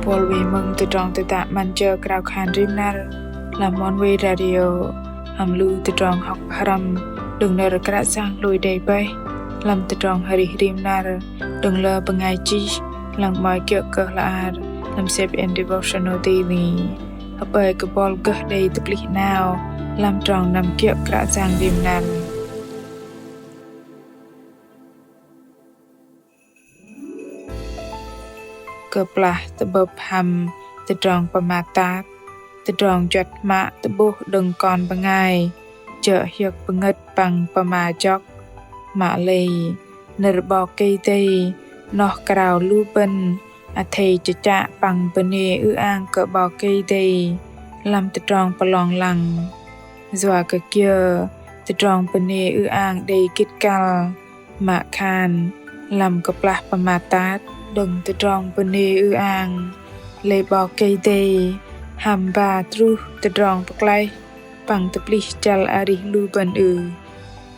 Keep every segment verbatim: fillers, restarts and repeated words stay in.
Bol wei mơ̆ng tơdrong tơdă 'Măn Jơ Krao Khan Rim Năr lăm Oneway Radio hăm lu tơdrong hŏk pơhrăm đơ̆ng nơ̆r Kră Yang hlôi đei bơih lăm tơdrong arih rim năr đơ̆ng lơ bơngai chih lăng 'mơ̆i kiơ̆ kơ hla ar lăm Sep en Devotional Daily. Hơpơi kơ bol gơh đei tơplih 'nao lăm trong năm kiơ̆ Kră Yang rim năr. Kơplah tơ'bơ̆p hăm tơdrong pơmat tat, tơdrong juăt hmă tơ'bôh đơ̆ng kon bơngai jơ̆ hiơ̆k pơngơ̆t păng pơma jŏk. Mă lei, nơ̆r 'Bok Kei-Dei noh krao lu bơ̆n athei chơchă păng bơnê ư-ang kơ 'Bok Kei-Dei lăm tơdrong pơlong lăng. Yua kơ kiơ tơdrong bơnê ư-ang đei gĭt kăl, mă khan lăm kơplah pơmat tat đơ̆ng tơdrong bơnê ư-ang, lei 'Bok Kei-Dei hăm ba truh tơdrong pơklaih păng tơplih chăl arih lu bơ̆n ưh?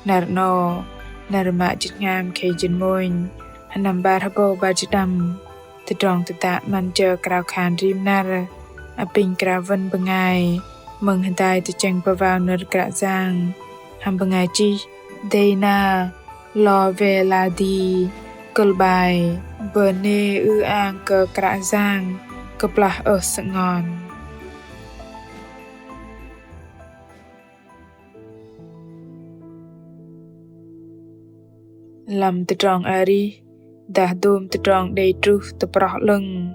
Năr 'nâu, năr mă jĭt hngam khei jĭt mônh, sơnăm 'bar hơbâu 'bar jĭt pơđăm. Tơdrong tơdă 'Măn Jơ Krao Khan Rim Năr apinh krao wơ̆n bơngai mơ̆ng hơdai tơchĕng pơwao nơ̆r Kră Yang hăm bơngai chih Dana Lovelady, kơ̆l 'bai: Bơnê ư-ang kơ Kră Yang kơplah ơh sơngon. Lăm tơdrong arih, dah dôm tơdrong đei truh tơproh 'lơ̆ng,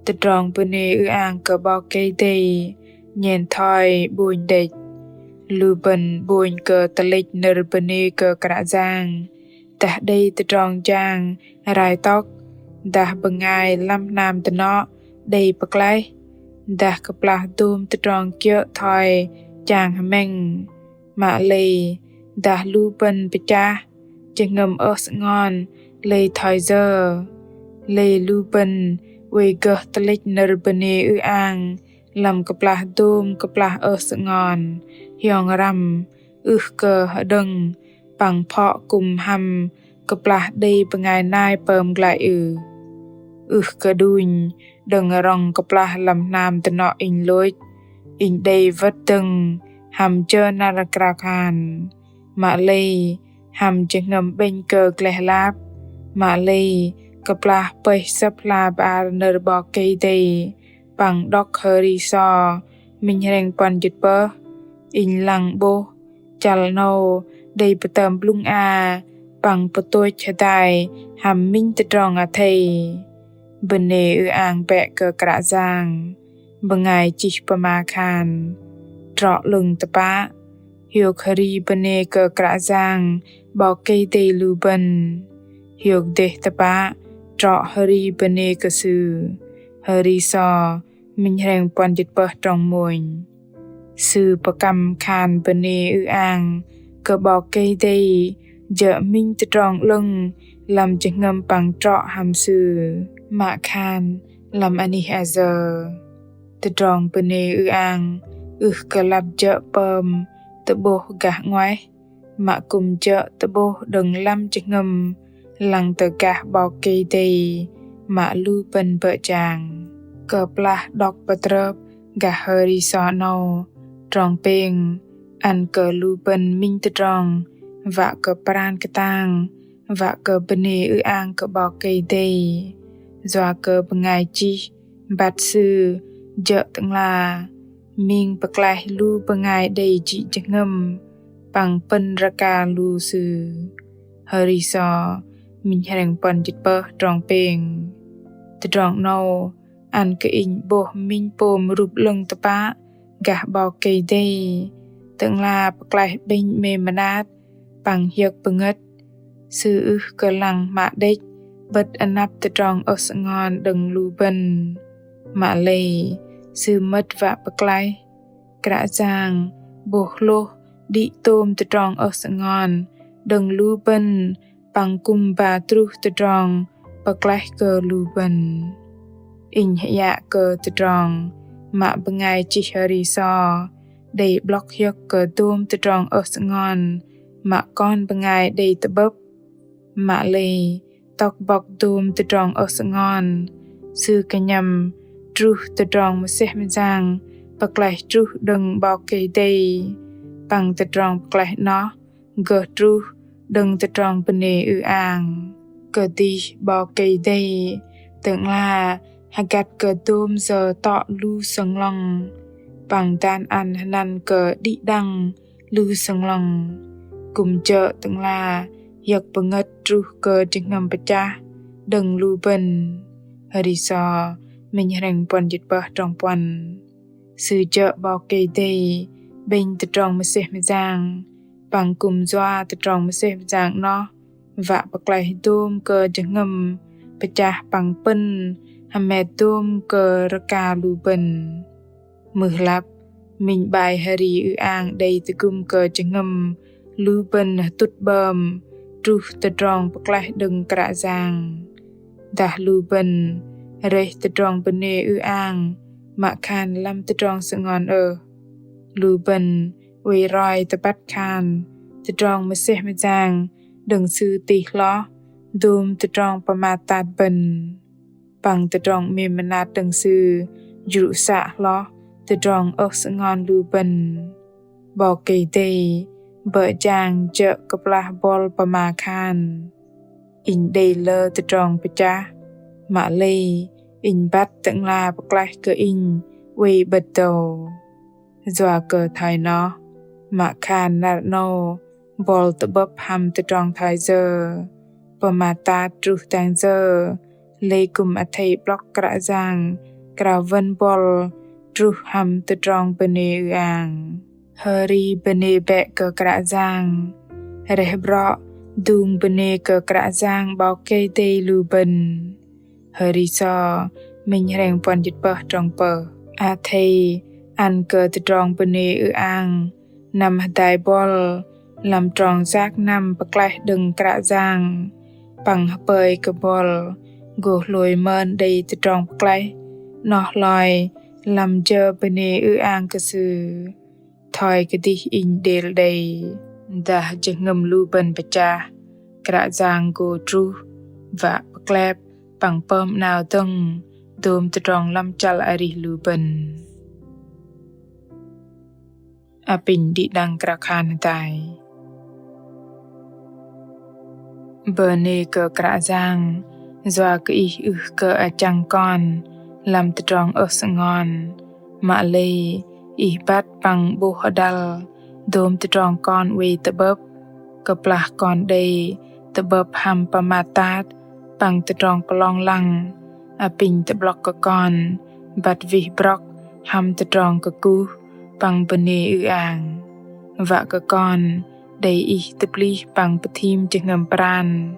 tơdrong bơnê ư-ang kơ 'Bok Kei-Dei nhen thoi 'bônh đĕch. Lu bơ̆n 'bônh kơ tơlĕch nơ̆r bơnê kơ Kră Yang, dah đei tơdrong jang rai tŏk, dah bơngai lăm hnam dơnŏ đei pơklaih, dah kơplah dôm tơdrong kiơ̆ thoi chang hơmĕng. Mă lei, dah lu bơ̆n pơchah jơhngơ̆m ơh sơngon lei thoi yơ? Lei lu bơ̆n oei gơh tơlĕch nơ̆r bơnê ư-ang lăm kơplah dôm kơplah ơh sơngon, hiong răm, ưh kơ hơđơ̆ng păng phŏ kư̆m hăm kơplah đei bơngai nai pơm glăi ưh? Ưh kơ đunh đơ̆ng rŏng kơplah lăm hnam dơnŏ inh lôch, inh đei wơ̆t dơ̆ng hăm jơ năr krao khan, mă lei hăm jơhngơ̆m 'bĕnh kơ gleh lap, mă lei kơplah pơih Sơ̆p hla bơar nơ̆r 'Bok Kei-Dei păng đŏk Hri Sô minh hrĕng puăn jĭt pơh, inh lăng 'bôh chăl 'nâu đei pơtơm blŭng a păng pơtôch hơdai hăm minh tơdrong athei. Bơnê ư-ang bĕ kơ Kră Yang, bơngai chih pơma khan, trŏ 'lơ̆ng tơpă, hiôk hơri bơnê kơ Kră Yang 'Bok Kei-Dei lu bơ̆n. Hiôk dêh tơpă, trŏ hơri bơnê kơ Sư. Hri Sô minh hrĕng puăn jĭt pơh trong mônh. Sư pơkăm khan bơnê ư-ang kơ 'Bok Kei-Dei jơ̆ minh tơdrong 'lơ̆ng lăm jơhngơ̆m păng trŏ hăm Sư. Mă khan lăm anih ayơ, tơdrong bơnê ư-ang ưh kơ lăp jơ̆ pơm tơ'bôh gah 'nguaih, mă kư̆m jơ̆ tơ'bôh đơ̆ng lăm jơhngơ̆m lăng tơ gah 'Bok Kei-Dei mă lu bơ̆n bơ̆ jang. Kơplah đŏk pơtrơp gah Hri Sô 'nâu trong pêng, ăn kơ lu bơ̆n minh tơdrong wă kơ pran kơtang, wă kơ bơnê ư-ang kơ 'Bok Kei-Dei. Yua kơ bơngai chih băt sư jơ̆ Tơ'ngla ming pơklaih lu bơngai đei jĭ jơhngơ̆m păng pơ̆n rơka lu sư. Hri Sô minh hrĕng puăn jĭt pơh trong pêng. Tơdrong 'nâu ăn kơ inh 'bôh minh pôm rup 'lơ̆ng tơpă gah 'Bok Kei-Dei, Tơ'ngla pơklaih 'bĕnh 'mêm mơnat păng hiơ̆k pơngơ̆t. Sư ưh kơ lăng hmă đĕch 'bơ̆t anăp tơdrong ơh sơngon đơ̆ng lu bơ̆n, mă lei Sư mơ̆t wă pơklaih. Kră Yang 'bôh hlôh đĭ tôm tơdrong ơh sơngon đơ̆ng lu bơ̆n păng kư̆m ba truh tơdrong pơklaih kơ lu bơ̆n. Inh hơ'yă kơ tơdrong mă bơngai chih Hri Sô đei 'blŏk hiơ̆k kơ dôm tơdrong ơh sơngon mă kon bơngai đei tơ'bơ̆p. Mă lei tŏk bŏk dôm tơdrong ơh sơngon, sư kơnhăm truh tơdrong mơsêh mơyang pơklaih truh đơ̆ng 'Bok Kei-Dei, păng tơdrong pơklaih noh gơh truh đơ̆ng tơdrong bơnê ư-ang. Kơdih 'Bok Kei-Dei Tơ'ngla hơgăt kơ dôm yơ tŏ lu sơnglŏng, păng dan ăn hơnăn kơ đĭ đăng lu sơnglŏng. Kư̆m jơ̆ Tơ'ngla hiơ̆k pơngơ̆t truh kơ jơhngơ̆m pơchah đơ̆ng lu bơ̆n. Hơri sô minh hrĕng puăn jĭt pơh trong puăn. Sư jơ̆ 'Bok Kei-Dei 'bĕnh tơdrong mơsêh mơyang, păng kư̆m yua tơdrong mơsêh mơyang noh wă pơklaih dôm kơ jơhngơ̆m pơchah păng pơ̆n hơmet dôm kơ rơka lu bơ̆n. Mưh lăp, minh 'bai hri ư-ang đei tơgŭm kơ jơhngơ̆m lu bơ̆n hơtŭt 'bơm truh tơdrong pơklaih đơ̆ng Kră Yang. Dah lu bơ̆n rơih tơdrong bơnê ư-ang mă khan lăm tơdrong sơngon ơh, lu bơ̆n oei roi tơbăt khan tơdrong mơsêh mơyang đơ̆ng Sư tih hloh dôm tơdrong pơmat tat bơ̆n, păng tơdrong 'mêm mơnat đơ̆ng Sư jrŭ să hloh tơdrong ơh sơngon lu bơ̆n. 'Bok Kei-Dei bơ̆ jang jơ̆ kơplah buăl pơma khan: Inh đei lơ tơdrong pơchah, mă lei Inh băt Tơ'ngla pơklaih kơ Inh oei 'bơ̆t dâu. Yua kơ thoi noh, mă khan năr 'nâu buăl tơ'bơ̆p hăm tơdrong thoi yơ, pơmat tat truh dang yơ, lei kư̆m athei 'blŏk Kră Yang krao wơn buăl truh hăm tơdrong bơnê ư-ang. Hri bơnê bĕ kơ Kră Yang, rơih brŏ dŭng bơnê kơ Kră Yang 'Bok Kei-Dei lu bơ̆n. Hri sô minh hrĕng puăn jĭt pơh trong pơh. Athei ăn kơ tơdrong bơnê ư-ang năm hơdai buăl lăm trong yak năm pơklaih đơ̆ng Kră Yang, păng hơpơi kơ buăl gô hlôi mơn đei tơdrong pơklaih noh hloi lăm jơ bơnê ư-ang kơ Sư. Thoi kơdih inh đêl đei, dah jơhngơ̆m lu bơ̆n pơchah, Kră Yang gô truh wă pơklep păng pơm 'nao dơ̆ng dôm tơdrong lăm chăl arih lu bơ̆n. Apinh đĭ đăng krao khan hơdai. Bơnê kơ Kră Yang, yua kơ Ih ưh kơ achăng kon lăm tơdrong ơh sơngon, mă lei Ih băt păng 'bôh hơdăl dôm tơdrong kon oei tơ'bơ̆p. Kơplah kon đei tơ'bơ̆p hăm pơmat tat păng tơdrong pơlong lăng, apinh tơ'blŏk kơ kon băt wih brŏk hăm tơdrong kơkuh păng bơnê ư-ang. Wă kơ kon đei Ih tơplih păng pơthim jơhngơ̆m pran.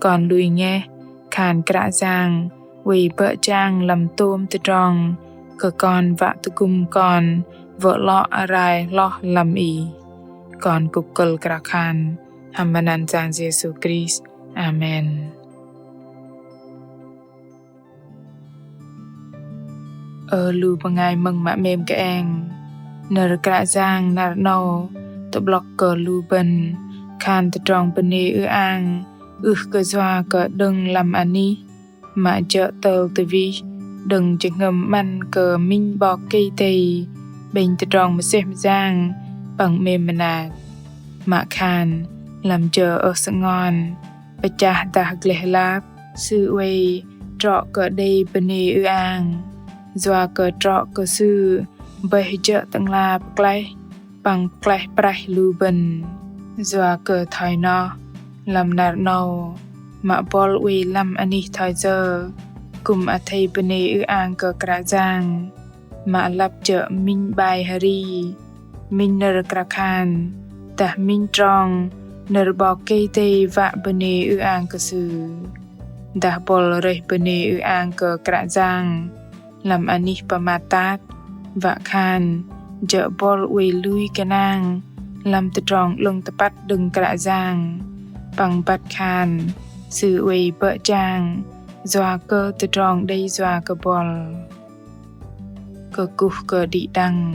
Kon lui ngeh khan Kră Yang oei bơ̆ jang lăm tôm tơdrong kơ kon wă tơgŭm kon wơ̆ 'lŏ rai hloh lăm Ih. Kon kŭk kơ̆l krao khan hăm măt anăn Yang Yêsu Krist. Amen. Ơ lu bơngai mơ̆ng mă 'mêm kơeng, nơ̆r Kră Yang năr 'nâu tơ'blŏk kơ lu bơ̆n khan tơdrong bơnê ư-ang ưh kơ yua kơ đơ̆ng lăm anih, mă jơ̆ tơl tơwih đơ̆ng jơhngơ̆m 'măn kơ minh 'Bok Kei-Dei 'bĕnh tơdrong mơsêh mơyang păng 'mêm mơnat. Mă khan lăm jơ ơh sơngon, pơchah dah gleh lap, sư oei trŏ kơ đei bơnê ư-ang. Yua kơ trŏ kơ sư bơih jơ̆ Tơ'ngla pơklaih păng pơklaih praih lu bơ̆n. Yua kơ thoi noh, lăm năr 'nâu, mă buăl oei lăm anih thoi yơ, kư̆m athei bơnê ư-ang kơ Kră Yang. Mă lăp jơ̆ minh 'bai hri, minh nơ̆r krao khan, dah minh trong nơ̆r 'Bok Kei-Dei wă bơnê ư-ang kơ Sư. Dah buăl rơih bơnê ư-ang kơ Kră Yang lăm anih pơmat tat, wă khan jơ̆ buăl oei lui gơnang lăm tơdrong 'lơ̆ng tơpăt đơ̆ng Kră Yang, păng băt khan Sư oei bơ̆ jang yua kơ tơdrong đei yua kơ buăl. Kơkuh kơ đĭ đăng,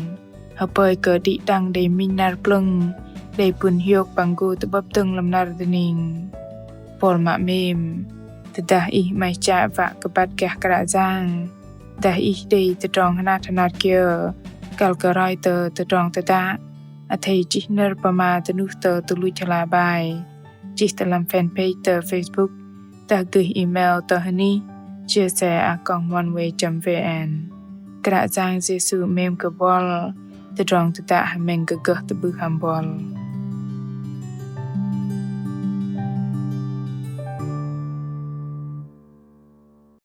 hơpơi kơ đĭ đăng đei minh năr plơ̆ng, đei pŭn hiôk păng gô tơ'bơ̆p dơ̆ng lăm năr dơning. Buăl mă 'mêm, tơdah ih 'maih chă wă kơ băt gah Kră Yang, Dah ih đei tơdrong hnat hnat kiơ kăl kơ roi tơ tơdrong tơdă, athei chih nơ̆r pơma dơnuh tơ tơluch hla bai, chih tơ lăm fanpage tơ Facebook, dah gơih email tơ hơnih chia sẻ a còng oneway chấm vn. Kră Yang Yêsu 'mêm kơ buăl. Tơdrong tơdă hơmĕng gơh tơ'bưh hăm buăl.